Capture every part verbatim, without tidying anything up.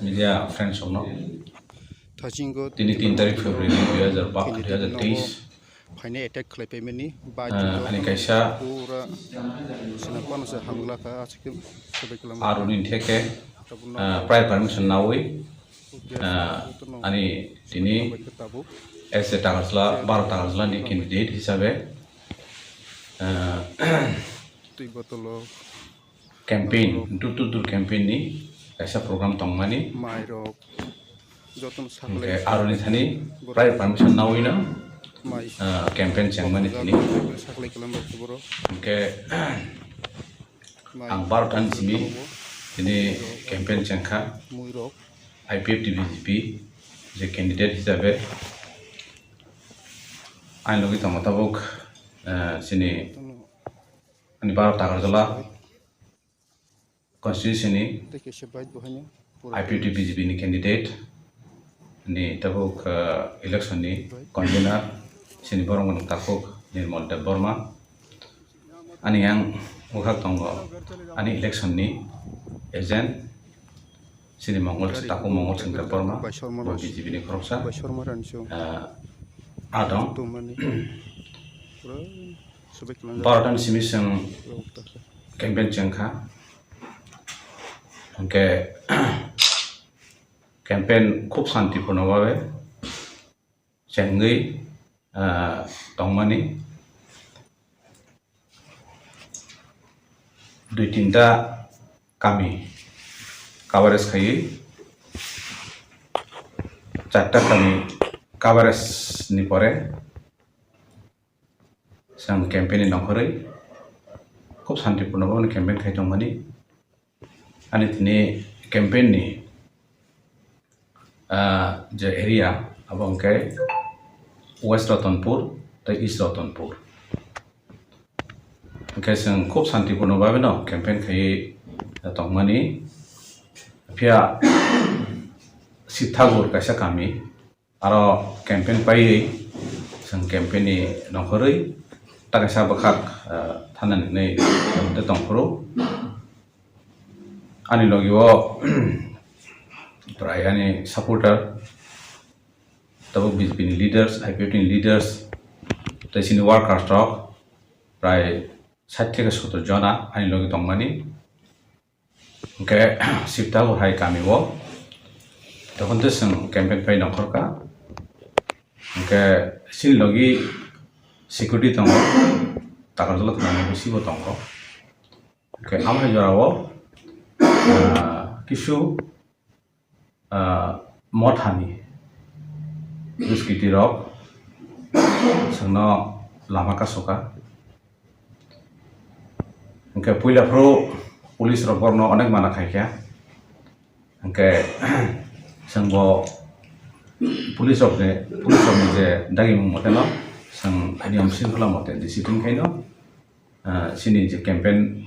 Media friends rokno. Thasingo tini tin tarik February dui hajar bak, dui hajar teis. Phainai attack khlai paimani, ba ani kaisa pura sina pano se hamla kha, aswk khe sabai kwlama. Aroni theke, ah, prior permission nawi, ah, ani tini as a Takarjala, baro Takarjala ni candidate hisabe, ah, twi botolo campaign, door to door campaign ni kaisa program tongmani. Mairok jotono saklai. Hwnkhe aroni thani prior permission nawino, ah, campaign chengmani tini. Saklai kwlama borok. Hwnkhe ang baro tani simi tini campaign chengkha. Muirok. I P F T B J P je candidate hisabe ani logi tongma tabuk, ah, chini ani baro Takarjala constituency ni I P F T B J P ni candidate ni tabuk, ah, election ni convener chini borok ni takhuk Nirmal Debbarma. Ani yang bukhak tongo ani election ni agent chini Mongol, takhuk Mongol Singh Debbarma, bo B J P ni khoroksa. Ah, adong. Baro tani simi chwng campaign chengkha. Hwnkhe campaign khub shantiporno bhabe chengwi, ah, tongmani. Dui tinta kami coverage khaiwi, charta kami coverage ni pore, Chwng campaign ni nongkhorwi khub shantiporno bono campaign khai tongmani. Ani tini campaign ni, ah, je area abo hwnkhe West Ratanpur tei East Ratanpur. Hwnkhe chwng khub shantiporno bagwino campaign khaiwi tongmani. Phiya Sibthagur kaisa kami, aro campaign paiwi chwng campaign ni nongkhorwi ta kaisa bwkhak, ah, thanani hinwi tongphuru. Ani logi o prai ani supporter, tabuk B J P ni leaders, I P F T ni leaders, tei chini workers rok prai sait theke sottor jona ani logi tongmani. Hwnkhe Sibthagur hai kami o, tokon tei chwng campaign pai nongkhorkha. Hwnkhe chini logi security tongo, Takarjala thani bisingo tongo. Hwnkhe amo hai jora o, ah, kisu, ah, mothani duskiti rok chwngno lama kasoka. Hwnkhe puila phuru police rok borokno onek mana khaikha. Hwnkhe chwngbo police rokni, police rokni je dagimung moteno chwng niyom shringkhola mote discipline khaino, ah, chini je campaign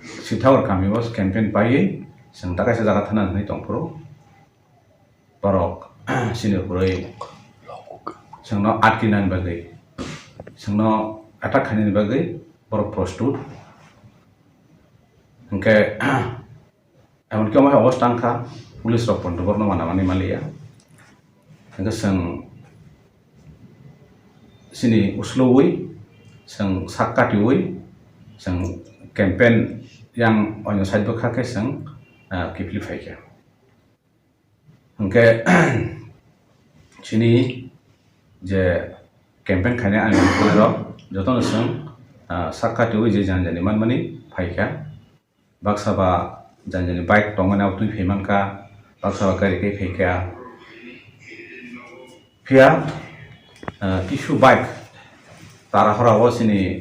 Sibthagur kami o campaign paiwi chwng ta kaisa jaga thana hinwi tongphuru. Borok chini kwrwi chwngno atkinani bagwi, chwngno attack khainani bagwi borok prostut. Hwnkhe emonki omo hai obostha wngkha, police rok pono borokno mana mani maliya. Hwnkhe chwng chini uslubwi, chwng sak katiwi, chwng campaign yang oino side bwkha khe chwng, ah, kiphilwi phaikha. Hwnkhe chini je campaign khainai ani rok jotono chwng, ah, sak katiwi je jani jani manmani phaikha. Baksa ba jani jani bike tongmani abo twi phai mankha, baksa ba gari kai phaikha. Phiya, ah, kisu bike tara hora o chini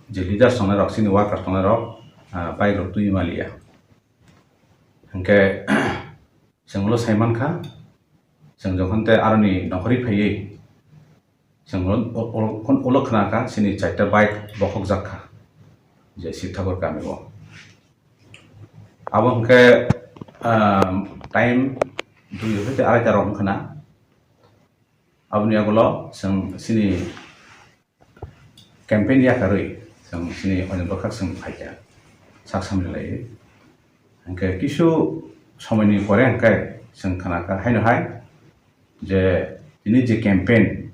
je leaders tongnai rok, chini workers tongnai rok, ah, bike rok twi maliya. Hwnkhe chwng ulo sai mankha, chwng jokhon tei aroni nongkhorwi phaiwi, chwng ulo, ulo, ulo khna kha, chini chaita bike bokhok jak kha, je Sibthagur kami o. Abo hwnkhe, ah, time dui hwnkhe tei arai ta rok wngkha na. Aboni agulo chwng chini campaign yakarwi chwng chini oino bwkhak chwng phaikha sak samni laiwi. Hwnkhe kisu somoini pore hwnkhe chwng khnakha haino hai je tini je campaign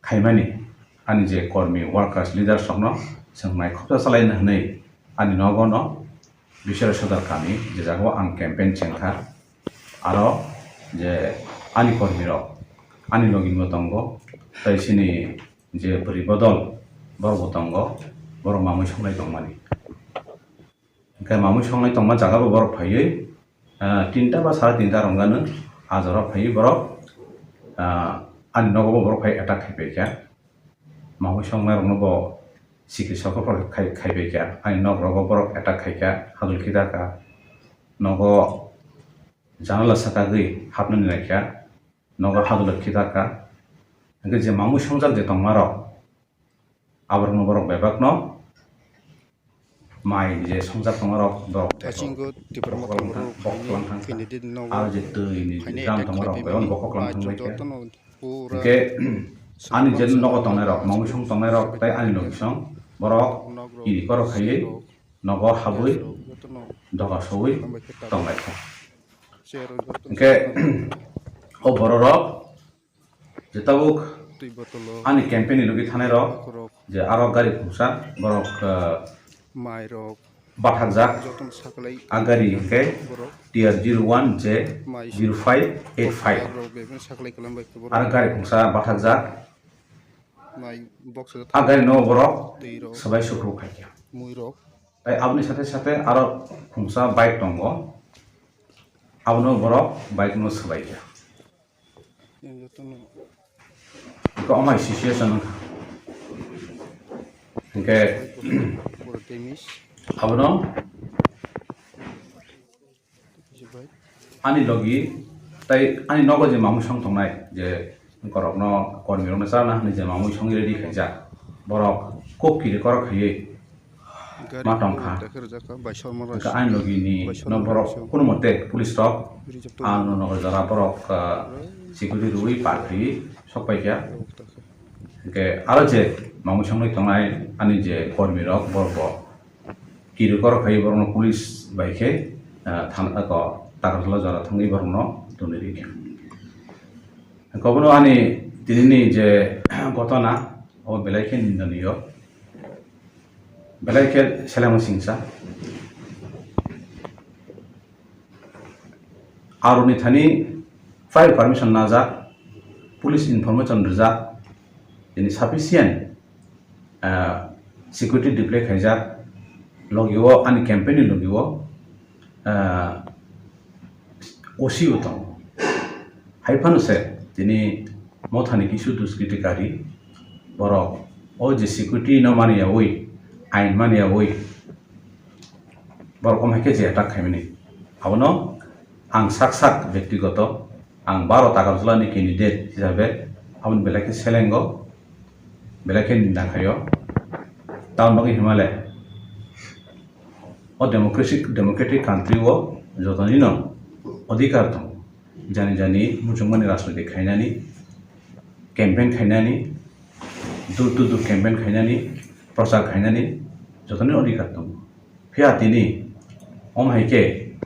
khaimani ani je kormi workers leaders rokno chwng naikhopsa chalaina hwnwi ani nogo no Biswara Sodar kami je jagao ang campaign chengkha. Aro je ani kormi rok ani logi bo tongo, tei chini je bwrwi bodol borok bo tongo, borok mamui songlai tongmani. Hingke mamui songlai tongma jaga bo borok phaiwi, ah, tinta ba sara tinta rwngano ah jora phaiwi borok, ah, ani nogo bo borok phai attack khai paikha. Mamui songnai rokno bo sikhi sokha khai, khai paikha. Ani nok rogo borok attack khaikha, hadul khidarkha. Nogo janala sakagwi hapnani naikha. Nogo hadulok khidarkha. Hingke je mamui songjak je tongmarok, aborokno borok bebakno mai je songjak tongmarok borok Thasingo Tipra boklang Motha thang-, Muruk boklang thangkha. Candidate nogo Aro je twi ni phaini dam attack tongmarok khlaibaini bebakno bokhok bai lang thangbaikha. Jotono pura Hingke ani je nogo tongnairok, mamui song tongnairok tei ani logisong borok kiri korok khaiwi nogo habwi doga sowi tonglaikha. Hingke o bororok je tabuk ani campaign ni logi thanai rok je aro gari khungsa borok, ah, bathakjak. Ah, gari hingke T R zero one J zero five eight five. Aro gari khungsa bathakjak. Ah, gari no borok swbai sukruk khaikha. Tei aboni sate sate aro khungsa bike tongo. Abono borok bike no swbaikha. Iko omai situation wngkha. Hingke abono ani logi tei ani nogo je mamui song tongnai je borokno kormi rokno chana hwnwi je mamui songwi ready khaijak borok kok kiri korok khaiwi ma tongkha. Hingke ani logi ni no borok kunu mote police rok ano nogo jora borok, ah, security rwi par khaiwi sok paikha. Hingke aro je mamui songwi tongnai ani je kormi rok borok bo kiri korok khaiwi borokno police bai khe, ah, thana ko Takarjala jora thangwi borokno tongwi rikha. Hingke obono ani tinini je gotona o belai khe nindaniyo. Belai khe seleng singsa. Aroni thani fire permission najak, police information rijak, tini sufficient, ah, security deploy khaijak, logio ani campaign ni logio, ah, O C o tongo. Hai phano se tini Mothani kisu duskriti kari borok o je security no mani yaui, ain mani yaui, borok wng hai khe je attack khaimani. Abono ang sak sak bektigoto, ang baro Takarjala ni candidate hisabe aboni belai khe selengo, belai khe ninda khaio. Tamoni bagwi himale o democratic, democratic country o jotonino odhikar tongo. Jani jani muchungmani rajniti khainani, campaign khainani, door to door campaign khainani, prochar khainani jotoni odhikar tongo. Phiya tini om hai khe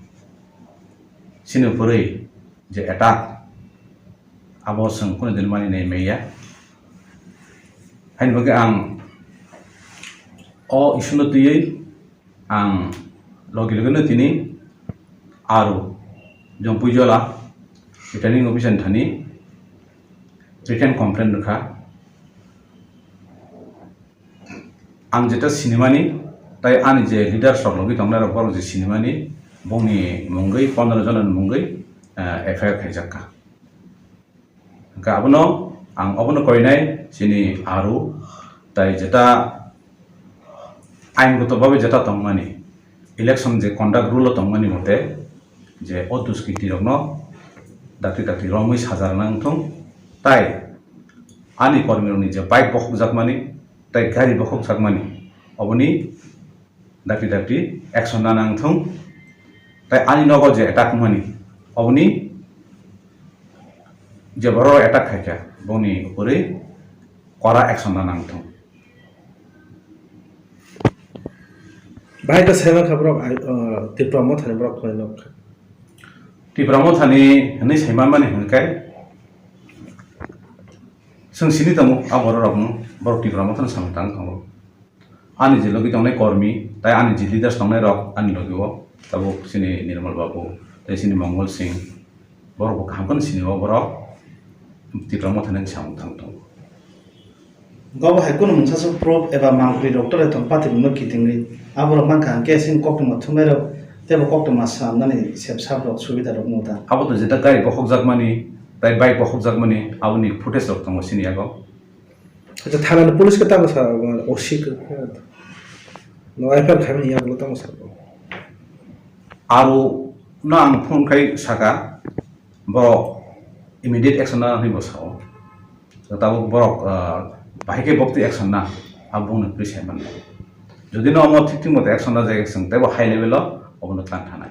chini purui je attack abo chwng kunu din mani nai maya. Haini bagwi ang o issue no twiwi ang logi logi no tini aro Jompuijola returning officer thani written complaint rwkha. Ang jeta sinimani, tai ani je leaders rok logi tongnai rok borok je sinimani, bongni mungwi pondro jona ni mungwi, eh, F I R khaijak kha. Hingkhe abono ang obono koinai chini aro tai jeta ain goto babe jeta tongmani, election je conduct rule o tongmani mote je o duskriti rokno dakti dakti romwi saja rwna wngthung, tai ani kormi rokni je bike bokhokjakmani tai gari bokhokjakmani oboni dakti dakti action nana wngthung, tai ani nogo je attack wngmani oboni je borok attack khaikha boni upori kora action nana wngthung. Bahai khe saimankha borok, ai, uh, Tipra Mothani borok khwlai nok kha. Tipra Mothani hwnwi saimanmani hwnkhai, chwng sini tongo a bororokno, borok Tipra Mothani samung tang tongo. Ani je logi tongnai kormi, tai ani je leaders tongnai rok ani logi o, tabuk chini Nirmal Babu, tai chini Mongol Singh, borok bo kaham kheno sini o borok Tipra Mothani samung tang tongo. Gobo hai kunu mungsa proof eba mangpri rok tore tong patimungno kitingwi aborok mankha hwnkhe chini koktwma thumnairok teibo koktwma swnamnani sepsaprok subidarok nukda. Abo to jeta gari bokhokjakmani tai bike bokhokjakmani aboni footage rok tongo chini yago. Acha, thana ni police khe tamo sa, O C khe, no F I R khaimani yago tamo sa. Aro no ang phone khai saka, borok immediate action na hinwi bo sao. Tabuk borok, ah, bahai khe bokti action na, abo bongni police hai manna. Jodi no omo thik thik moto action na jai action, teibo high level o obono tang thanai.